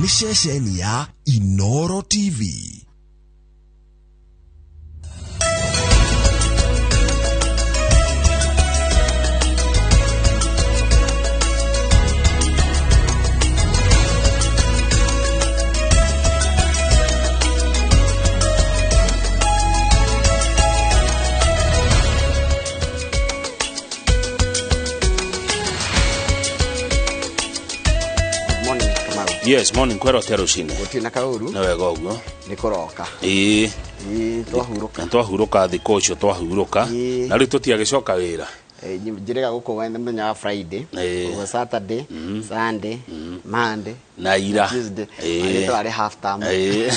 Nĩ ceceni ya Inoro TV. Morning, Kamau. Yes, morning kwero te rucinĩ. Gũtirĩ na kaũru. Nĩ wega ũguo. Nĩ kũroka. Ĩĩ. Ĩĩ, twahurũka. Na twahurũka thikũ ũcio twahurũka. Ĩĩ. Na rĩu tũtiagĩcoka wĩra. Njĩrĩga gũkũ mũthenya wa Friday. Ĩĩ. Ũguo Saturday, Sunday, Monday Na ira. Tuesday. Ĩĩ. Arĩ twarĩ half term. Ĩĩ.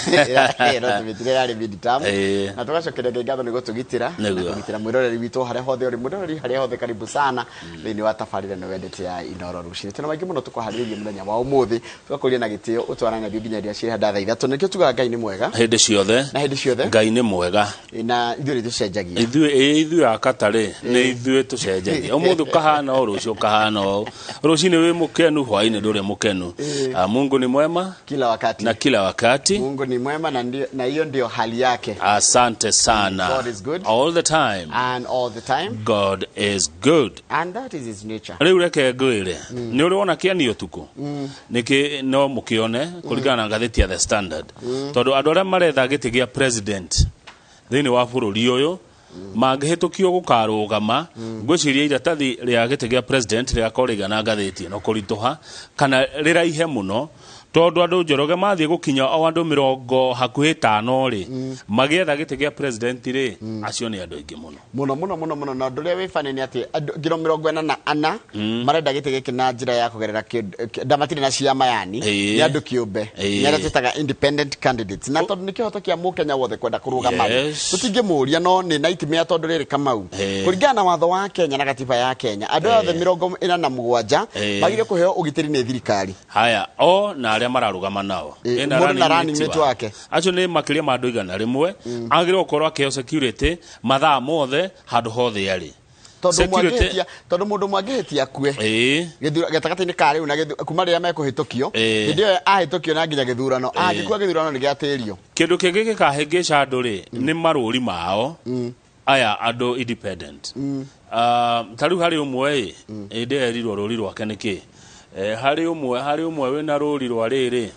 Ĩĩ, no tũmĩtire yarĩ mid term. Ĩĩ. Na tũgacokeria Ngai ngatho nĩ gũtũgitĩra na Nĩguo. kũgitĩra mwĩroreri witũ harĩa hothe ũrĩ, mwĩroreri harĩa hothe, karibu sana thĩinĩ wa tabarĩra ĩno wendete ya Inoro Rũcinĩ. Twĩna maingĩ mũno tũkũharĩrĩirie mũthenya wa ũmũthĩ, tũgakũria na gĩtĩo ũtwarane nathiĩ nginya rĩrĩa ciĩhanda thaa 3. Nĩkĩo tugaga Ngai nĩ mwega. Hĩndĩ ciothe. Na hĩndĩ ciothe. Ngai nĩ mwega. Na ithuĩ nĩ tũcenjagia. Ithuĩ, ĩĩ, ithuĩ akatarĩ nĩ ithuĩ tũcenjagia. Ũmũthĩ ũkahana ũũ, rũciũ ũkahana ũũ. Rũcinĩ wĩ mũkenu, hwainĩ ndũrĩ mũkenu. Ah, Mungu ni mwema kila wakati. Na kila wakati. Mungu ni mwema na ndio, na hiyo ndio hali yake. Asante sana. God is good. All the time. And all the time. God is good. And that is his nature. Rĩu reke ngwĩre, nĩ ũrĩ wona kĩani ũtukũ nĩkĩ no mũkĩone kũringana na ngathĩti ya The Standard, tondũ andũ arĩa maretha gĩtĩ gĩa president thĩinĩ wa bũrũri ũyũ mangĩhĩtũkio gũkarũgama, ngwĩciria iratathi rĩa gĩtĩ gĩa president rĩgakorwo rĩigana ngathĩti ĩno kũritũha kana rĩraihe mũno, tondũ andũ Njoroge mathiĩ gũkinya o andũ mĩrongo hakuhĩ ĩtano rĩ magĩetha gĩtĩ gĩa president rĩ, acio nĩ andũ aingĩ mũno. Mũno mũno mũno mũno. Na ũndũ ũrĩa wĩ funny nĩ atĩ andũ ngiro 44 marenda gĩtĩ gĩkĩ na njĩra ya kũgerera nda matirĩ na ciama, yani nĩ andũ kĩũmbe, nĩ arĩa twĩtaga independent candidates. Na tondũ nĩ kĩhoto kĩa mũkenya wothe kwenda kũrũgama rĩ, tũtingĩmũria, no nĩ nightmare tondũ rĩrĩ, Kamau, kũringana na watho wa Kenya na gatiba ya Kenya, andũ othe 47 magire kũheo ũgitĩri nĩ thirikari. Haya, o na arĩa mararũgama nao. Ena mũndũ na running running mate mate wake. Acio nĩ makĩria ma andũ 100, agĩrĩirwo gũkorwo akĩheo security mathaa mothe, handũ hothe arĩ. Tondũ mwangĩhĩtia, tondũ mũndũ mwangĩhĩtia akue gatagatĩ-inĩ ka rĩu na kuma rĩrĩa mekũhĩtũkio, hĩndĩ ĩyo ahĩtũkio na nginya gĩthurano, angĩkua gĩthurano nĩ gĩatĩrio. Kĩndũ kĩngĩ gĩkahĩngĩca andũ rĩ, nĩ marũri mao aya andũ independent. Ta rĩu harĩ ũmwe ĩ ĩndĩ erirwo rũri rwake nĩ kĩ. Harĩ ũmwe wĩna rũri rwa rĩrĩ,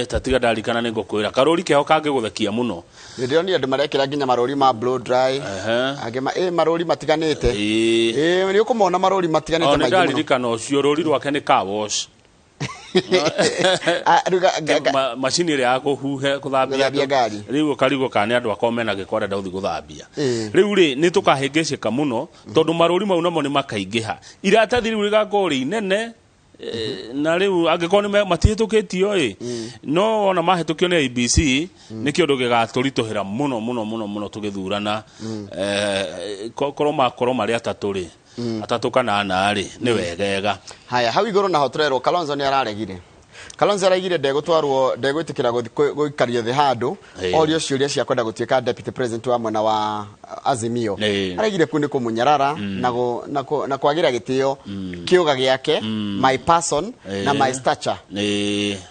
tatiga ndarikana nĩ ngũkwĩra karũri keho kangĩgũthekia mũno. Ndĩronire andũ marekĩra nginya marũri ma blow dry, angĩ marũri matiganĩte. Ĩ, nĩ ũkũmona marũri matiganĩte O nĩ maingĩ mũno. Ndaririkana ũcio rũri rwake nĩ car wash. Ah, rĩu Macini ĩrĩa ya kũhuhe kũthambia Gũthambia andũ. ngari. Rĩu ũkarigwo kana nĩ andũ akorwo mena gĩko arenda gũthiĩ gũthambia. Rĩu rĩ, nĩ tũkahĩngĩcĩka mũno tondũ marũri mau namo nĩ makaingĩha, iratathi rĩu rĩgakorwo rĩ inene. Na rĩu angĩkorwo nĩ matihĩtũkĩtio ĩ, no ona mahĩtũkio nĩ IEBC, nĩ kĩũndũ gĩgatũritũhĩra mũno mũno mũno mũno tũgĩthurana. Korwo makorwo marĩ atatũ rĩ, atatũ kana ana rĩ, nĩ wegega. Haya, hau igũrũ naho tũrerwo Kalonzo nĩ araregire. Kalonzo araigire ndegũtwarwo, ndegwĩtĩkĩra gũikario thĩ handũ orio ciũria cia kwenda gũtuĩka deputy president wa mwena wa Azimio. Araigire kuu nĩ kũmũnyarara na kwagĩra gĩtĩo kĩũga gĩake, my person na my stature,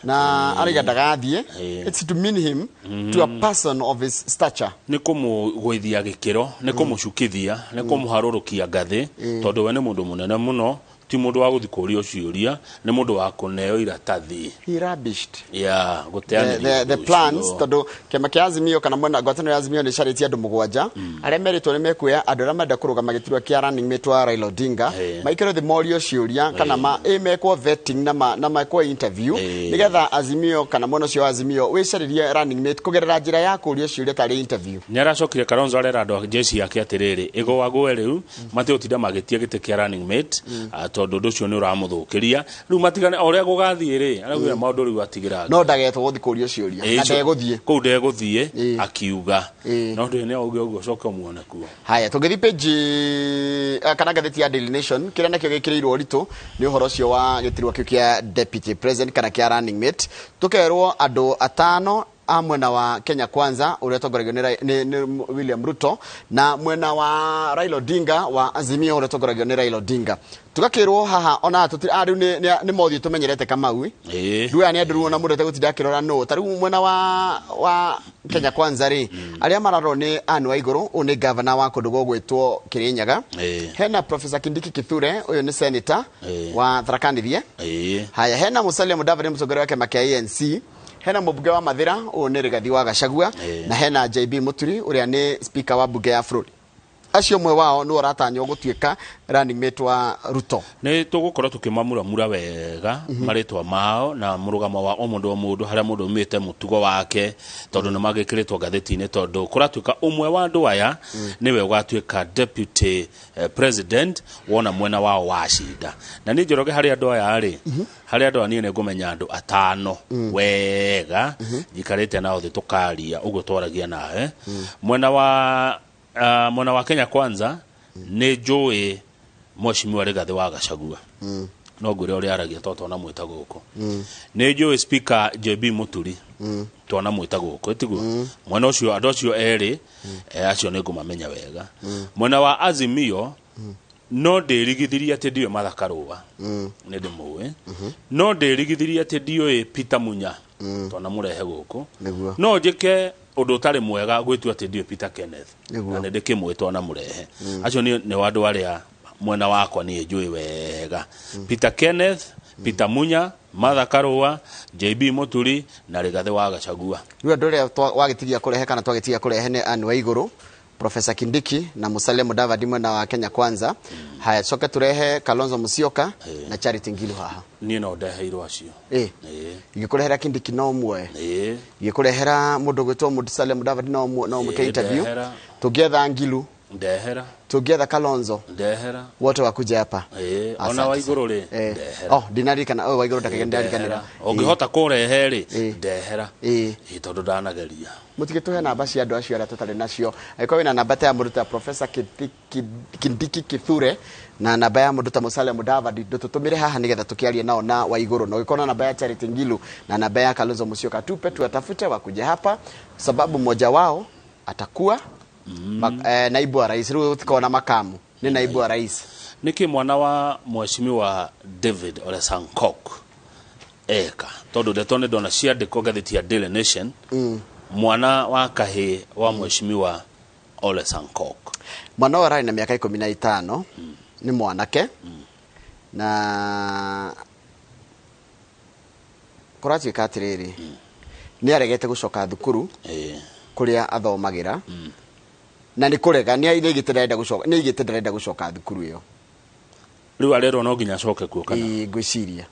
na araiga ndagathiĩ. It's to mean him to a person of his stature. Nĩ kũmũgũithia gĩkĩro, nĩ kũmũcukithia, nĩ kũmũharũrũkia ngathĩ, tondũ we nĩ mũndũ mũnene mũno, ti mũndũ wa gũthiĩ kũũrio ciũria, nĩ mũndũ wa kũneo iratathi. He rubbished ya gũteanĩria the ũndũ plans ũcio. Tondũ kĩama kĩa Azimio kana mwena ngwatanĩro ya Azimio nĩ carĩtie andũ mũgwanja arĩa merĩtwo nĩ mekuoya andũ arĩa marenda kũrũgama gĩturwa kĩa running mate wa Raila Odinga, maikare thĩ morio ciũria kana ma ĩ mekwo vetting na mekwo interview, nĩgetha Azimio kana mwena ũcio wa Azimio wĩcarĩrie running mate kũgerera njĩra ya kũrio ciũria tarĩ interview. Nĩ aracokire Kalonzo arera andũ a jeshi yake atĩrĩrĩ, ĩgũagũe rĩu matigũtinda magĩtia gĩtĩ kĩa running mate, tondũ ũndũ ũcio nĩ ũramũthũkĩria. Rĩu matigane o ũrĩa gũgathiĩ rĩ, araugire maũndũ rĩu atigĩra No ndagetwo gũthiĩ kũrio ciũria na ndegũthiĩ. Kũu ndegũthiĩ, akiuga no ndũĩ nĩ auge ũguo ũcoke ũmuone kuo. Haya, tũngĩthiĩ page kana ngathĩti ya Daily Nation, kĩrĩa nakĩo gĩkĩrĩirwo ũritũ nĩ ũhoro ũcio wa gĩturwa kĩu kĩa deputy president kana kĩa running mate. Tũkerwo andũ atano A mwena wa Kenya Kwanza ũrĩa ũtongoragio nĩ William Ruto, na mwena wa Raila Odinga wa Azimio ũrĩa ũtongoragio nĩ Raila Odinga. Tũgakĩrwo haha ona tũtirĩ rĩu nĩ mothiũ tũmenyerete Kamau. Rĩu aya nĩ andũ rĩu ona mũndũ ategũtinda akĩrora nũ. Ta rĩu mwena wa Kenya Kwanza rĩ, arĩa mararorwo nĩ Anne Waigũrũ, ũyũ nĩ gavana wa kũndũ gũgwĩtwo Kĩrĩnyaga. Hena Professor Kindiki Kithure, ũyũ nĩ senator wa Tharaka Nithi. Haya, hena Musalia Mudavadi, mũtongoria wa kĩama kĩa ANC. Hena mũmbunge wa Mathĩra, ũyũ nĩ Rigathi wa Gachagua, na hena JB Muturi ũrĩa nĩ speaker wa mbunge ya bũrũri. Acio ũmwe wao nĩwe ũratanywo gũtuĩka running mate wa Ruto. Nĩ tũgũkorwo tũkĩmamuramura wega marĩtwa mao na mũrũgamo wa o mũndũ o mũndũ, harĩa mũndũ aumĩte, mũtugo wake, tondũ nĩ magĩkĩrĩtwo ngathĩti-inĩ, tondũ kũratuĩka ũmwe wa andũ aya nĩwe ũgatuĩka deputy president wona mwena wao wacinda. Na niĩ Njoroge, harĩ andũ aya rĩ, harĩ andũ aya niĩ nĩ ngũmenya andũ atano wega, njikarĩte nao thĩ tũkaria ũguo twaragia nawe. Mwena wa Kenya Kwanza nĩ njũĩ Mheshimiwa Rigathĩ wa Gachagua, no ngwĩre ũrĩa aragia to twana mwĩta gũkũ. Nĩ njũĩ Speaker JB Muturi, twana mwĩta gũkũ, tiguo? Mwena ũcio andũ acio erĩ, acio nĩ ngũmamenya wega. Mwena wa Azimio no ndĩrigithirie atĩ ndiũĩ Martha Karũa, nĩ ndĩmũĩ. No ndĩrigithirie atĩ ndiũĩ Peter Munya, twana mũrehe gũkũ. No njĩke ũndũ ũtarĩ mwega gwĩtua atĩ ndiũĩ Peter Kenneth, na nĩ ndĩkĩmũĩ, twana mũrehe. Acio nĩ andũ arĩa mwena wakwa niĩ njũĩ wega: Peter Kenneth, Peter Munya, Martha Karũa, JB Muturi na Rigathĩ wa Gachagua. Rĩu andũ arĩa wagĩtigia kũrehe kana twagĩtigia kũrehe nĩ Anne Waigũrũ, Professor Kindiki na Musalia Mudavadi mwena wa Kenya Kwanza. Haya, tucoke tũrehe Kalonzo Musyoka na Charity Ngilu haha. Niĩ no ndeheirwo acio. Ingĩkũrehera Kindiki no muoe? Ĩĩ. Ingĩkũrehera mũndũ ũgwĩtwo Musalia Mudavadi no no mwĩke interview? Ndehera. Tũngĩetha Ngilu? Ndehera. Tũngĩetha Kalonzo? Ndehera. Wote wakuja hapa? Ĩĩ, ona Asante Waigũrũ rĩ, sana. ndehera. Oh, ndinaririkana oh, Waigũrũ ndakage ndariganĩra. Ũngĩhota kũrehe rĩ, ndehera. Ĩĩ. Ĩĩ, tondũ ndanageria. Mũtigĩtũhe namba cia andũ acio arĩa tũtarĩ nacio. Angĩkorwo wĩna namba ta ya mũndũ ta Professor Kindiki Kithure na namba ya mũndũ ta Musalia Mudavadi, ndũtũtũmĩre haha nĩgetha tũkĩarie nao, na Waigũrũ. Na ũngĩkorwo na namba ya Charity Ngilu na namba ya Kalonzo Musyoka, tupe tuwatafute wakuje hapa, sababu mmoja wao atakuwa naibu wa rais. Rĩu gũtikorwo na makamu, nĩ naibu wa rais. Nĩkĩ mwana wa Mheshimiwa David Ole Sankok eka? Tondũ ndeto nĩ ndona ciandĩkwo ngathĩti ya Daily Nation, mwana wa kahĩ wa Mheshimiwa Ole Sankok. Mwana ũyũ ararĩ na mĩaka 15, nĩ mwanake, na kũratuĩka atĩrĩrĩ, nĩ aregete gũcoka thukuru kũrĩa athomagĩra, na nĩ kũrega nĩ aigĩte ndarenda gũcoka, nĩ aigĩte ndarenda gũcoka thukuru ĩyo. Rĩu arerwo no nginya acoke kuo kana? Ĩĩ, ngwĩciria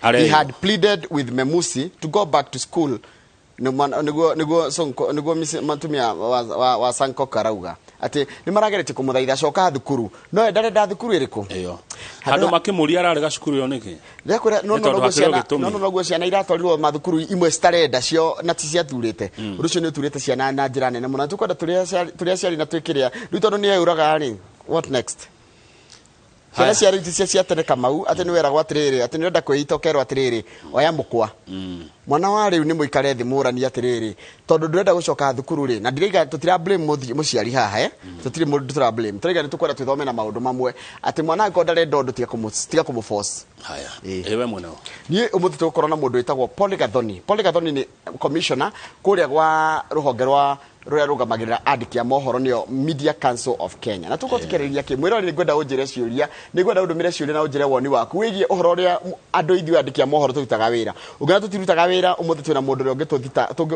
he Arerwo. had pleaded with Memusi to go back to school. Nĩguo nĩguo mũtumia wa Sankok arauga atĩ nĩ marageretie kũmũthaitha acoka thukuru, no ye ndarenda thukuru ĩrĩkũ. Ĩyo handũ makĩmũria ararega cukuru ĩyo nĩkĩ? Ndĩrakwĩra no Nĩ no tondũ noguo hakĩrĩ o ciana gĩtũmi. No noguo ciana iratwarirwo mathukuru imwe citarenda cio na ti ciathurĩte. Ũndũ ũcio nĩ ũturĩte ciana na njĩra nene mũno, na tũkwenda tũrĩ aciari na twĩkĩrĩa rĩu tondũ nĩ eyũraga rĩ, what next? Ciana Haya. cia rĩu ti cia tene, Kamau, atĩ nĩ weragwo atĩrĩrĩ, atĩ nĩ ũrenda kwĩita ũkerwo atĩrĩrĩ, oya mũkwa. Mwana wa rĩu nĩ mũikare thĩ mũranie atĩrĩrĩ, tondũ ndũrenda gũcoka thukuru rĩ, na ndiraiga tũtira blame mũciari haha, tũtirĩ mũndũ tũra blame, tũraiga nĩ tũkwenda twĩthome na maũndũ mamwe, atĩ mwana angĩkorwo ndarenda ũndũ, tiga kũmũ-force. Haya. Ĩĩ. Ĩĩ, we mwene. Niĩ ũmũthĩ tũgũkorwo na mũndũ wĩtagwo Paul Gathoni. Paul Gathoni nĩ commissioner kũrĩa gwa rũhonge rwa rũrĩa rũgamagĩrĩra andĩki a mohoro, nĩyo Media Council of Kenya, na tũkorwo tũkĩarĩrĩria kĩ mwĩrori. Nĩ ngwenda ũnjĩre ciũria, nĩ ngwenda ũndũmĩre ciũria na ũnjĩre woni waku wĩgiĩ ũhoro ũrĩa andũ ithuĩ andĩki a mohoro tũrutaga wĩra. Ũngĩona tũtirutaga wĩra, ũmũthĩ twĩna mũndũ ũrĩa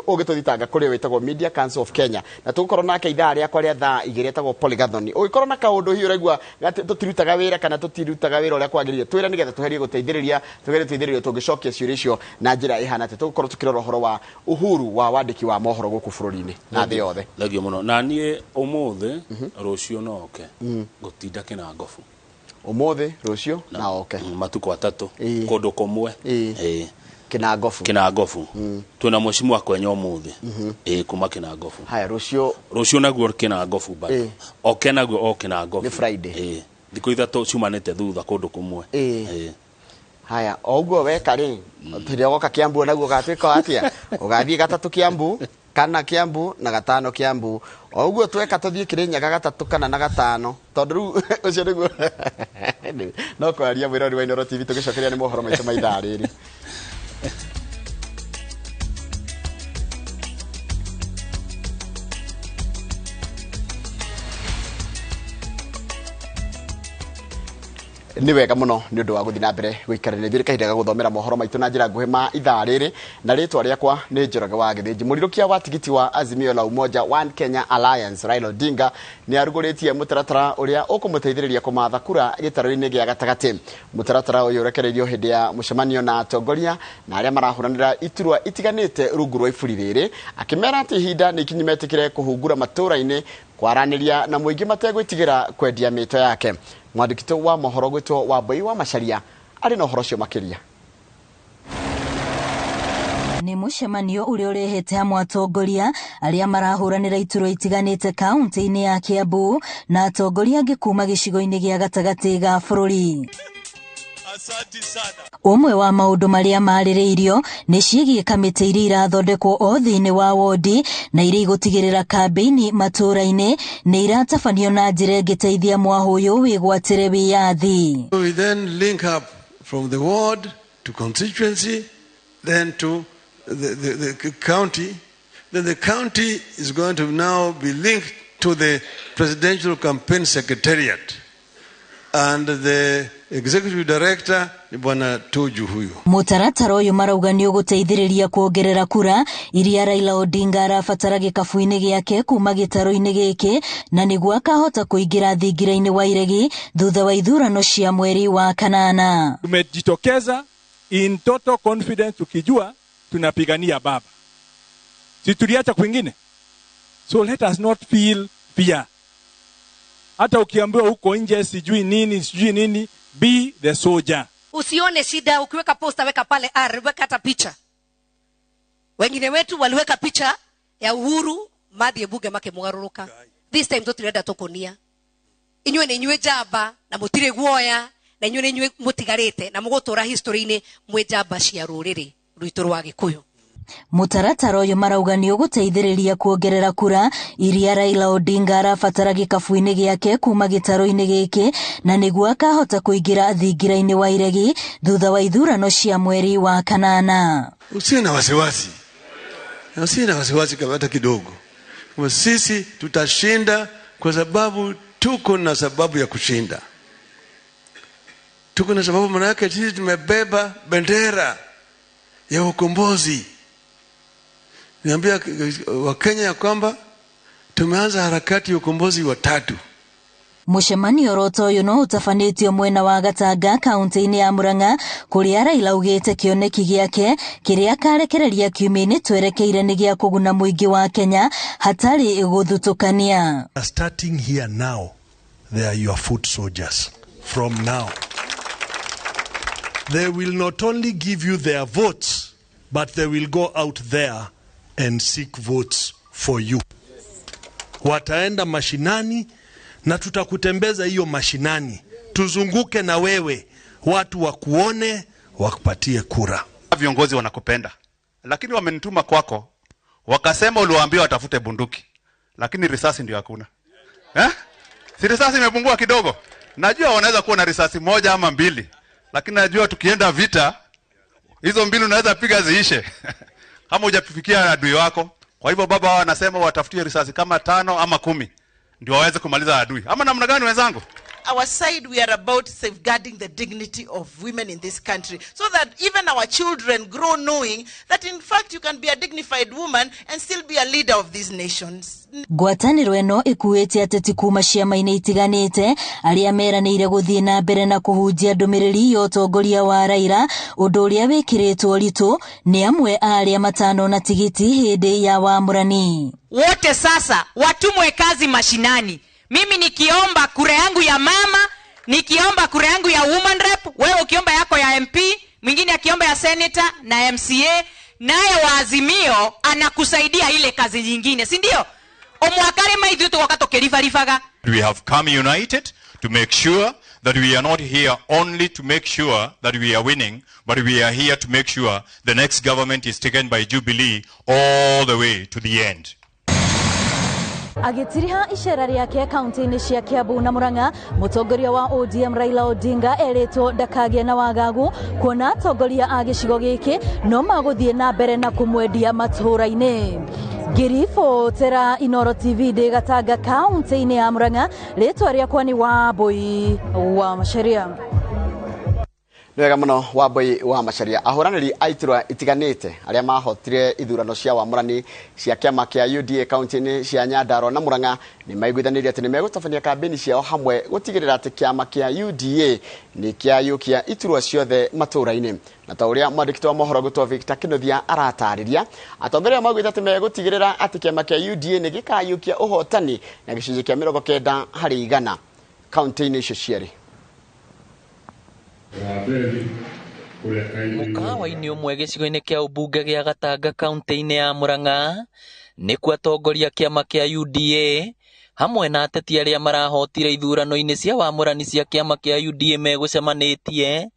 ũngĩtũthitanga kũrĩa wĩtagwo Media Council of Kenya, na tũgũkorwo nake ithaa rĩakwa rĩa thaa 2, etagwo Paul Gathoni. Ũngĩkorwo na kaũndũ hihi ũraigua atĩ tũtirutaga wĩra kana tũtirutaga wĩra ũrĩa kwagĩrĩire, twĩre nĩgetha tũgerie gũteithĩrĩria, tũgerie gũteithĩrĩrio tũngĩcokia ciũria icio na njĩra ĩhana atĩ tũgũkorwo tũkĩrora ũhoro wa uhuru wa wandĩki wa mohoro gũkũ bũrũri-inĩ na thĩ yothe. Thengio mũno. Na niĩ ũmũthĩ, rũciũ no oke ngũtinda Kĩnangobu. Ũmũthĩ, rũciũ na oke. Matukũ atatũ, kũndũ kũmwe. Ĩĩ. Kĩnangobu. Kĩnangobu twĩna Mheshimiwa Kwenya ũmũthĩ, ĩĩ, kuma Kĩnangobu. Haya, rũciũ? Rũciũ naguo Kĩnangobu bado. Oke naguo o Kĩnangobu. Nĩ Friday. Ĩĩ, thikũ 3 ciumanĩte thutha kũndũ kũmwe. Ĩĩ. Ĩĩ. Haya, oguo weka rĩ, tũrĩa woka Kiambu naguo ũgatuĩka atĩa? Ũgathiĩ gatatũ Kiambu, kana Kiambu na gatano Kiambu. O ũguo tweka tũthiĩ Kirinyaga gatatũ kana na gatano, tondũ rĩu ũcio nĩguo no kwaria. Mwĩrori wa Inooro TV, tũgĩcokeria nĩ mohoro maitũ ma ithaa rĩrĩ. Nĩ wega mũno nĩ ũndũ wa gũthiĩ na mbere gũikarĩria ithuĩ kahinda ga gũthomera mohoro maitũ na njĩra nguhĩ ma ithaa rĩrĩ, na rĩtwa rĩakwa nĩ Njoroge wa Gĩthĩnji. Mũrirũkia wa tigiti wa Azimio la Umoja One Kenya Alliance Raila Odinga nĩ arugũrĩtie mũtaratara ũrĩa ũkũmũteithĩrĩria kũmatha kura gĩtarũ-inĩ gĩa gatagatĩ. Mũtaratara ũyũ ũrekereirio hĩndĩ ya mũcemanio na atongoria na arĩa marahũranĩra iturwa itiganĩte rungu rwa iburi rĩrĩ, akĩmera atĩ ihinda nĩ ikinyu metĩkĩre kũhungura matũũra-inĩ kwaranĩria na mũingĩ mategwĩtigĩra kwendia mĩto yake. Mwandĩki wa mohoro gwĩtwo Wambui wa Macharia arĩ na ũhoro ũcio makĩria. Nĩ mũcemanio ũrĩa ũrehete hamwe atongoria arĩa marahũranĩra iturwa itiganĩte kaunti-inĩ ya Kiambu na atongoria angĩ kuma gĩcigo-inĩ gĩa gatagatĩ ga bũrũri. Ũmwe wa maũndũ marĩa marĩrĩirio nĩ ciĩgiĩ kamĩtĩ iria irathondekwo o thĩinĩ wa wodi na iria igũtigĩrĩra kambĩini matũũra-inĩ nĩ iratabanio na njĩra ĩngĩteithia mwahũ ũyũ wĩgwatĩre wĩyathi. We then link up from the ward to constituency, then to the county. Then the county is going to now be linked to the Presidential Campaign Secretariat. And the executive director ni Bwana Tuju huyu. Mũtaratara ũyũ marauga nĩ ũgũteithĩrĩria kuongerera kura iria Raila Odinga arabatara gĩkabu-inĩ gĩake kuma gĩtarũ-inĩ gĩkĩ, na nĩguo akahota kũingĩra thingira-inĩ wa iregi thutha wa ithurano cia mweri wa kanana. Tumejitokeza in total confidence tukijua tunapigania baba. Si tuliacha kwingine? So let us not feel fear. Hata ukiambiwa huko nje sijui nini, sijui nini, be the soldier. Usione shida ukiweka posta, weka pale R, weka hata picha. Wengine wetu waliweka picha ya Uhuru mathie bunge makimugaruruka. This time tutirenda tukunia. Inyuĩ nĩ inyuĩ njamba na mũtirĩ guoya, na inyuĩ nĩ inyuĩ mũtigarĩte na mũgũtũra history-inĩ mwĩ njamba cia rũrĩrĩ rwitũ rwa Gĩkũyũ. Mũtaratara ũyũ marauga nĩ ũgũteithĩrĩria kuongerera kura iria Raila Odinga arabatara gĩkabu-inĩ gĩake kuma gĩtarũ-inĩ gĩkĩ, na nĩguo akahota kũingĩra thingira-inĩ wa iregi thutha wa ithurano cia mweri wa kanana. Usiwe na wasiwasi. Usiwe na wasiwasi hata kidogo. Kwa sisi tutashinda kwa sababu tuko na sababu ya kushinda. Tuko na sababu, maana yake sisi tumebeba bendera ya ukombozi. Niambia Wakenya ya kwamba tumeanza harakati ya ukombozi wa tatu. Mũcemanio oro ũyũ no ũtabanĩtio mwena wa Gatanga kaunti-inĩ ya Murang'a, kũrĩa Raila augĩte kĩoneki gĩake kĩrĩa akarekereria kiumia-inĩ twerekeire nĩ gĩa kũguna mũingĩ wa Kenya hatarĩ gũthutũkania. Starting here now, they are your foot soldiers from now. They will not only give you their votes, but they will go out there and seek votes for you. Wataenda mashinani na tutakutembeza hiyo mashinani, tuzunguke na wewe, watu wakuone, wakupatie kura. Viongozi wanakupenda, lakini wamenituma kwako, wakasema uliwaambia watafute bunduki, lakini risasi ndio hakuna. Eh? Si risasi imepungua kidogo? Najua wanaweza kuwa na risasi moja ama mbili, lakini najua tukienda vita hizo mbili unaweza piga ziishe kama hujafikia adui wako. Kwa hivyo baba wao anasema watafutie risasi kama 5 ama 10 ndio waweze kumaliza adui. Ama namna gani wenzangu? Our side, we are about safeguarding the dignity of women in this country so that even our children grow knowing that in fact you can be a dignified woman and still be a leader of these nations. Ngwatanĩro ĩno ĩkuĩte ateti kuma ciama-inĩ itiganĩte arĩa meranĩire gũthiĩ na mbere na kũhunjia ndũmĩrĩri ya ũtongoria wa Raila, ũndũ ũrĩa wĩkĩrĩtwo ũritũ nĩ amwe a arĩa matanona tigiti hĩndĩ ya wamũrani. Wote sasa watumwe kazi mashinani. Mimi nikiomba kura yangu ya mama, nikiomba kura yangu ya woman rep, wewe ukiomba yako ya MP, mwingine akiomba ya senator na MCA, naye wa Azimio anakusaidia ile kazi nyingine, si ndio? Omwakare maithu tu wakati ukirifarifaga. We have come united to make sure that we are not here only to make sure that we are winning, but we are here to make sure the next government is taken by Jubilee all the way to the end. Agĩtiriha icera rĩake kaunti-inĩ cia Kiambu na Murang'a, mũtongoria wa ODM Raila Odinga erĩtwo ndakagĩe na wagagu kuona atongoria a gĩcigo gĩkĩ no magũthiĩ na mbere na kũmwendia matũũra-inĩ. Ngĩribotera Inoro TV ndĩ Gatanga kaunti-inĩ ya Murang'a, rĩtwa rĩakwa nĩ Wambui wa Macharia. Nĩ wega mũno Wambui wa Macharia. Ahũranĩri a iturwa itiganĩte arĩa mahotire ithurano cia wamũrani cia kĩama kĩa UDA kaunti-inĩ cia Nyandarua na Murang'a nĩ maiguithanĩirie atĩ nĩ megũtabania kambĩini ciao hamwe gũtigĩrĩra atĩ kĩama kĩa UDA nĩ kĩayũkia iturwa ciothe matũũra-inĩ. Na ta ũrĩa mwandĩki wa mohoro gwĩtwo Victor Kinuthia aratarĩria, atongoria maugĩte atĩ megũtigĩrĩra atĩ kĩama kĩa UDA nĩ gĩkayũkia ũhotani na gĩcunjĩ kĩa 90% kaunti-inĩ icio cierĩ. Mũkawa-inĩ ũmwe gĩcigo-inĩ kĩa ũmbunge gĩa Gatanga kaunti-inĩ ya Murang'a nĩkuo atongoria kĩama kĩa UDA hamwe na ateti arĩa marahotire ithurano-inĩ cia wamũrani cia kĩama kĩa UDA megũcemanĩtie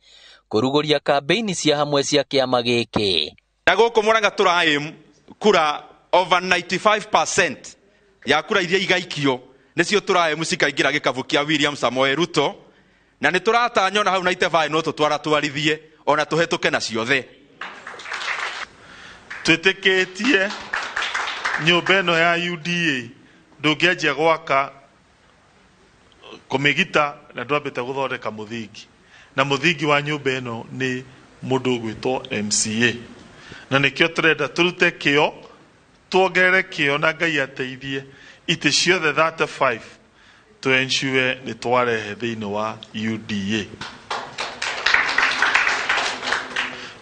kũrugũria kambĩini cia hamwe cia kĩama gĩkĩ. Na gũkũ Murang'a tũra kura over 95% ya kura iria igaikio nĩcio tũra cikaingĩra gĩkabu kĩa William Samoei Ruto, na nĩ tũratanya ona hau 95 no tũtwara twarithie ona tũhetũke na ciothe. Twĩtĩkĩtie nyũmba ĩno ya UDA ndũngĩanjia gwaka kũmĩgita na ndwambĩte gũthondeka mũthingi, na mũthingi wa nyũmba ĩno nĩ mũndũ ũgwĩtwo MCA, na nĩkĩo tũrenda tũrute kĩo, tuongerere kĩo na Ngai ateithie itĩ ciothe 35 to ensure nĩ twarehe thĩinĩ wa UDA.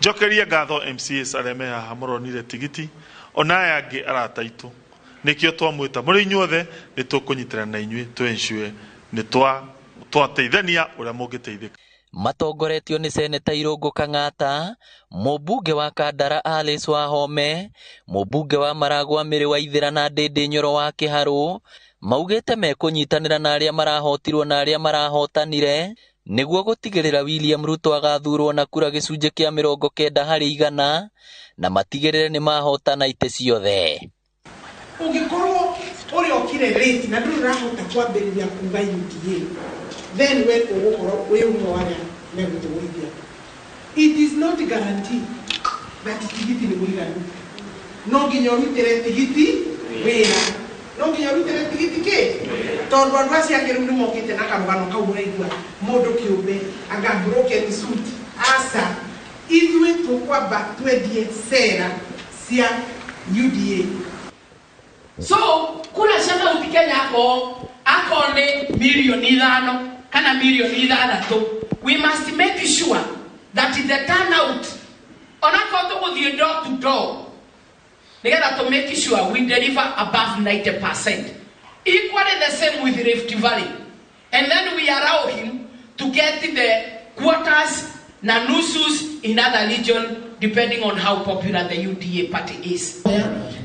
Njokerie ngatho MCAs arĩa me haha mũronire tigiti, ona aya angĩ arata aitũ, nĩkĩo twamwĩta mũrĩ inyuothe, nĩ tũkũnyitana na inyuĩ to ensure nĩ twateithania ũrĩa mũngĩteithĩka. Matongoretio nĩ Seneta Irũngũ Kang'ata, mũmbunge wa Kandara Alice Wahome, mũmbunge wa Maragwa Mĩrĩ wa Ithĩra na Ndĩndĩ Nyoro wa Kĩharũ, maugĩte mekũnyitanĩra na arĩa marahotirwo na arĩa marahotanire nĩguo gũtigĩrĩra William Ruto agathurwo na kura gĩcunjĩ kĩa 90% na matigĩrĩre nĩ mahotana itĩ ciothe. Ũngĩkorwo ũrĩa ũkire late na ndũrĩ ũrahota kwambĩrĩria kuga UDA, then we ũgũkorwo wĩ ũmwe wa arĩa megũtũgũithia. It is not guaranteed that tigiti nĩ mũiganu. No nginya ũrutĩre tigiti wĩra. No nginya ũrutĩre tigiti kĩ? Tondũ andũ acio angĩ rĩu nĩmokĩte na karũgano kau ũraigua mũndũ kĩũmbe anga broken suit. Aca, ithuĩ tũkwamba twendie cera cia UDA. So kura cia Mount Kenya ako nĩ 5 milioni kana 6 milioni. We must make sure that the turnout onakorwo tũgũthiĩ door to door nĩgetha to make sure we deliver above 90%. Equally the same with Rift Valley. And then we allow him to get the quarters na nusus in other region depending on how popular the UDA party is.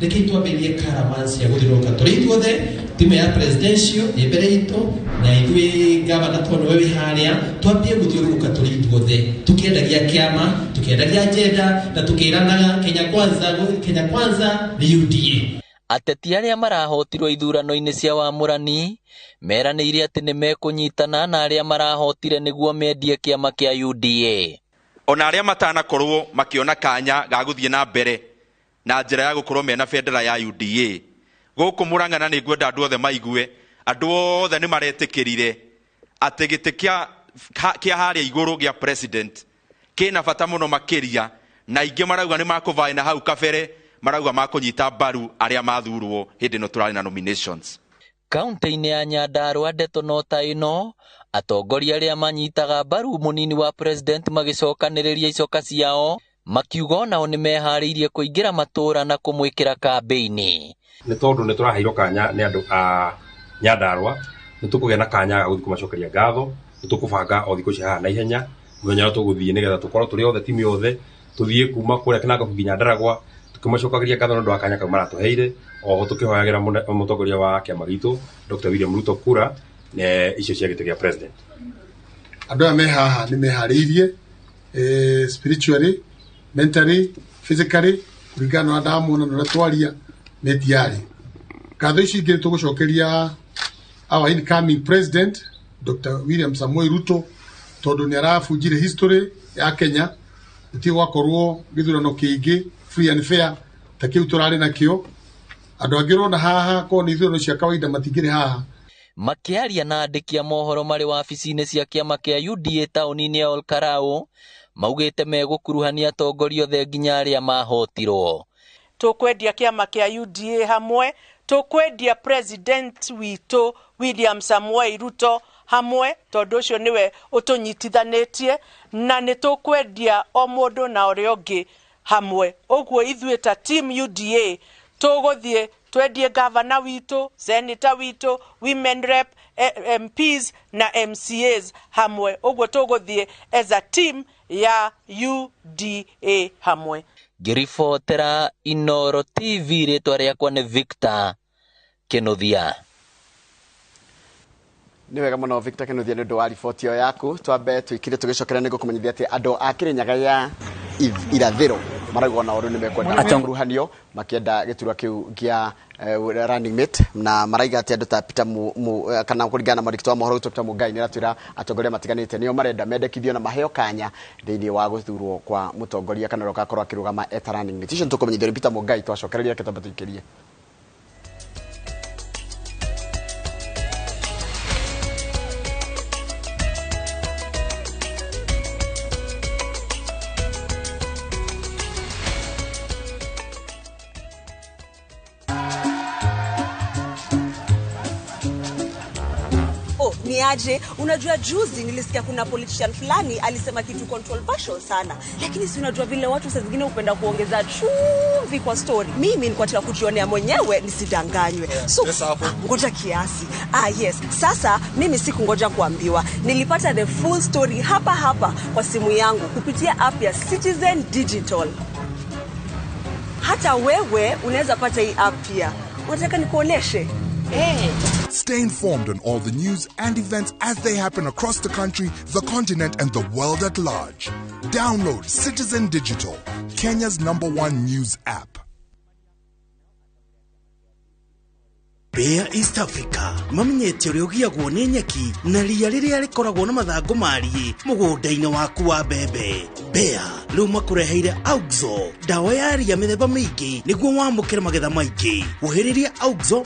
Reke twambĩrĩrie caravan cia gũthiũrũrũka tũrĩ ithuothe, timu ya presidential ĩ mbere itũ na ithuĩ gavana tondũ we wĩ harĩa, twambie gũthiũrũrũka tũrĩ ithuothe tũkĩendagia kĩama, tũkĩendagia agenda na tũkĩranaga Kenya kwanza, Kenya kwanza nĩ UDA. Ateti arĩa marahotirwo ithurano-inĩ cia wamũrani meranĩire atĩ nĩ mekũnyitana na arĩa marahotire nĩguo mendie kĩama kĩa UDA. Ona arĩa matanakorwo makĩona kanya ga gũthiĩ na mbere na njĩra ya gũkorwo mena bendera ya UDA gũkũ Murang'a, na nĩ ngwenda andũ othe maigue, andũ othe nĩ maretĩkĩrire atĩ gĩtĩ kĩa harĩa igũrũ gĩa president kĩna bata mũno makĩria, na aingĩ marauga nĩ makũvaĩ na hau kabere marauga makũnyita mbaru arĩa mathurwo hĩndĩ ĩno tũrarĩ na nominations. Kaunti-inĩ ya Nyandarua ndeto no ta ĩno, atongoria arĩa manyitaga mbaru mũnini wa president magĩcokanĩrĩria icoka ciao makiuga onao nĩ meharĩirie kũingĩra matũũra na kũmwĩkĩra kambĩini. Nĩ tondũ nĩ tũraheirwo kanya nĩ andũ a Nyandarua, nĩ tũkũgĩa na kanya ga gũthiĩ kũmacokeria ngatho. Nĩ tũkũbanga o thikũ ici haha na ihenya mũthenya ũrĩa tũgũthiĩ nĩgetha tũkorwo tũrĩ othe, timu yothe, tũthiĩ kuma kũrĩa Kinango nginya Ndaragwa tũkĩmacokagĩria ngatho nĩ ũndũ wa kanya kau maratũheire, oho tũkĩhoyagĩra mũtongoria wa kĩama gitũ Dr. William Ruto kura icio cia gĩtĩ gĩa president. Andũ aya me haha nĩ meharĩirie spiritually, mentally, physically, kũringana na ũrĩa ndamona na ũrĩa twaria me tayari. Ngatho ici ingĩ tũgũcokeria our incoming president Dr. William Samoei Ruto, tondũ nĩ arabunjire history ya Kenya. Gũtirĩ gwakorwo gĩthurano kĩingĩ free and fair ta kĩu tũrarĩ nakĩo. Andũ angĩ ũrona haha korwo nĩ ithurano cia kawaida matingĩrĩ haha. Makĩaria na andĩki a mohoro marĩ wabici-inĩ cia kĩama kĩa UDA taũni-inĩ ya Olkalau, maugĩte megũkuruhania atongoria othe nginya arĩa mahotirwo. Tũkwendia kĩama kĩa UDA hamwe, tũkwendia president witũ William Samoei Ruto hamwe, tondũ ũcio nĩwe ũtũnyitithanĩtie, na nĩ tũkwendia o mũndũ na ũrĩa ũngĩ hamwe. Ũguo ithuĩ ta team UDA tũgũthiĩ twendie gavana witũ, senator witũ, women rep, MPs na MCAs hamwe. Ũguo tũgũthiĩ as a team ya UDA hamwe. Ngĩribotera Inooro TV, rĩtwa rĩakwa nĩ Victor Kinuthia. Nĩ wega mũno Victor Kinuthia nĩ ũndũ wa riboti ĩyo yaku. Twambe twĩkire tũgĩcokera nĩ ngũkũmenyithia atĩ andũ a Kĩrĩnyaga ya irathĩro marauga ona ũrũ nĩ mekwenda kuruhanio makĩenda gĩturwa kĩu kĩa running mate, na maraiga atĩ andũ ta Peter kana kũringana na mwandĩki wa mohoro witũ Peter Mungai nĩ aratwĩra atongoria matiganĩte nĩo marenda mendekithio na maheo kanya thĩinĩ wa gũthurwo kwa mũtongoria kana ũrĩa ũgakorwo akĩrũgama eta running mate. Icio nĩtũkũmenyithio nĩ Peter Mungai twacokereria, reke twambe tũikĩrie. Ni aje, unajua juzi nilisikia kuna politician fulani alisema kitu controversial sana, lakini si unajua vile watu saa zingine hupenda kuongeza chumvi kwa story. Mimi nilikuwa nataka kujionea mwenyewe nisidanganywe. So ngoja kiasi. Yes. Sasa mimi sikungoja kuambiwa. Nilipata the full story hapa hapa kwa simu yangu kupitia app ya Citizen Digital. Hata wewe unaweza pata hii app pia. Unataka nikuoneshe? Hey. Stay informed on all the news and events as they happen across the country, the continent, and the world at large. Download Citizen Digital, Kenya's #1 news app. Bear East Africa mamenyete ũrĩa ũgiagwo nĩ nyeki na ria rĩrĩa rĩkoragwo na mathangũ mariĩ mũgũnda-inĩ waku wa mbembe. Bear rĩu makũreheire Auxo, ndawa ya ria mĩthemba mĩingĩ nĩguo wamũkĩre magetha maingĩ. Ũhĩrĩria Auxo.